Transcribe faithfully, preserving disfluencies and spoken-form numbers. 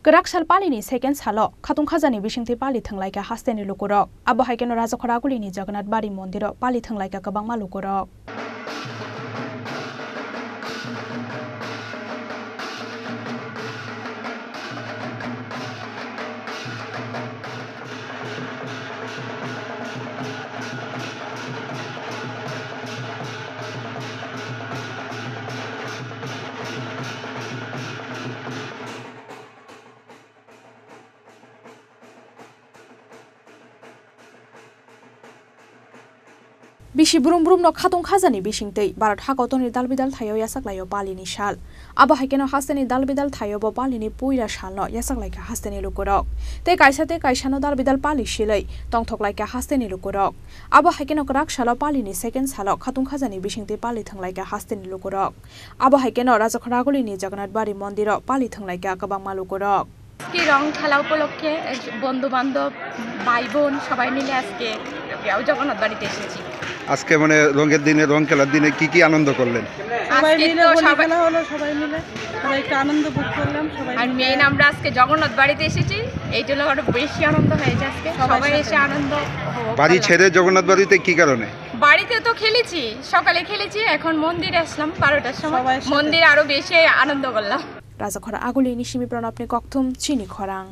Kwrak sal palini second salo khatung khajani bisingtwi pali thwnglaikha hasteni lukurok. Abo hai kheno Rajakhor Agulini Jagannath Bari mondiro pali thwnglaikha kwbangma lukurok. Bisi brum brum no khatung khajani bisingtwi Bharat hakotorni dal bidal thaio yachaklaio palini sal. Abo hai kheno hasteni dal bidal thaio bo palini puila salno yachaklaikha hasteni lukurok. Tei kaisa tei kaisano dal bidal pali silwi tongthoklaikha hasteni lukurok. Abo hai kheno kwrak salo palini second salo khatung khajani bisingtwi pali thwnglaikha hasteni lukurok. Abo hai kheno Rajakhor Agulini Jagannath Bari mondiro pali thwnglaikha kwbangma lukurok. আজকে রং খেলা উপলক্ষে, এ, বন্ধু বান্ধব, ভাই বোন সবাই মিলে আজকে জগন্নাথ বাড়িতে এসেছি। আজকে মানে রঙের দিনে, রং খেলার দিনে কি কি আনন্দ করলেন? সবাই আজকে মিলে তো হোলি সবাই খেলা হলো, সবাই মিলে আমরা একটু আনন্দ ভোগ করলাম, সবাই আর মিলে। মেইন আমরা আজকে জগন্নাথ বাড়িতে এসেছি, এইটা হলো আরো বেশি আনন্দ হয়েছে আজকে। সবাই সবাই সাথে। এসে আনন্দ উপভোগ বাড়ি করলাম। ছেড়ে জগন্নাথ বাড়িতে কি কারণে? বাড়িতে তো খেলেছি, সকালে খেলেছি, এখন মন্দিরে আসলাম বারোটার সময়। সবাই সাথে। মন্দিরে আরো বেশি আনন্দ করলাম। Rajakhor Agulini simi Pranabni kokthum chini khorang.